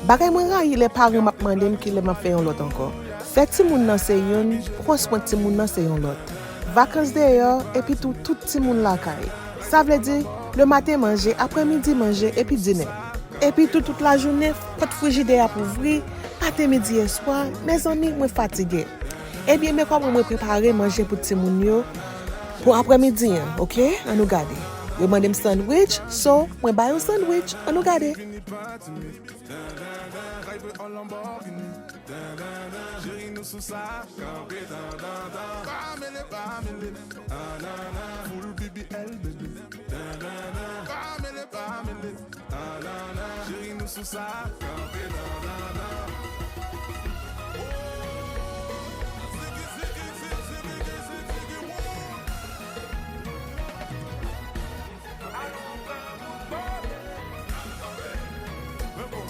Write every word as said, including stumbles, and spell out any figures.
Bagay mwen rayi lè paran m ap mande m kilè m ap fè yon lòt ankò. Fè timoun nan se youn, pran swen timoun nan se yon lòt. Vakans deyò, epi tou tout timoun lakay. Sa vle di, lematen manje, aprèmidi manje, epi dinè. Epi tou tout lajounen, pòt frijidè ap ouvri, maten, midi e swa, mezanmi, mwen fatige. Ebyen, men kòman mwen prepare manje pou timoun yo pou aprèmidi an, oke? Ann nou gade. Yo mande m sandwich, so, mwen ba yo sandwich, ann nou gade. Cheri, nou sou sa, kanpe, dan, dan, dan. Pa mele, pa mele, ah, nan, nan. Full B B L, baby. Dan, dan, dan. Pa mele, pa mele, ah, nan, nan. Cheri, nou sou sa, kanpe, dan, dan, dan.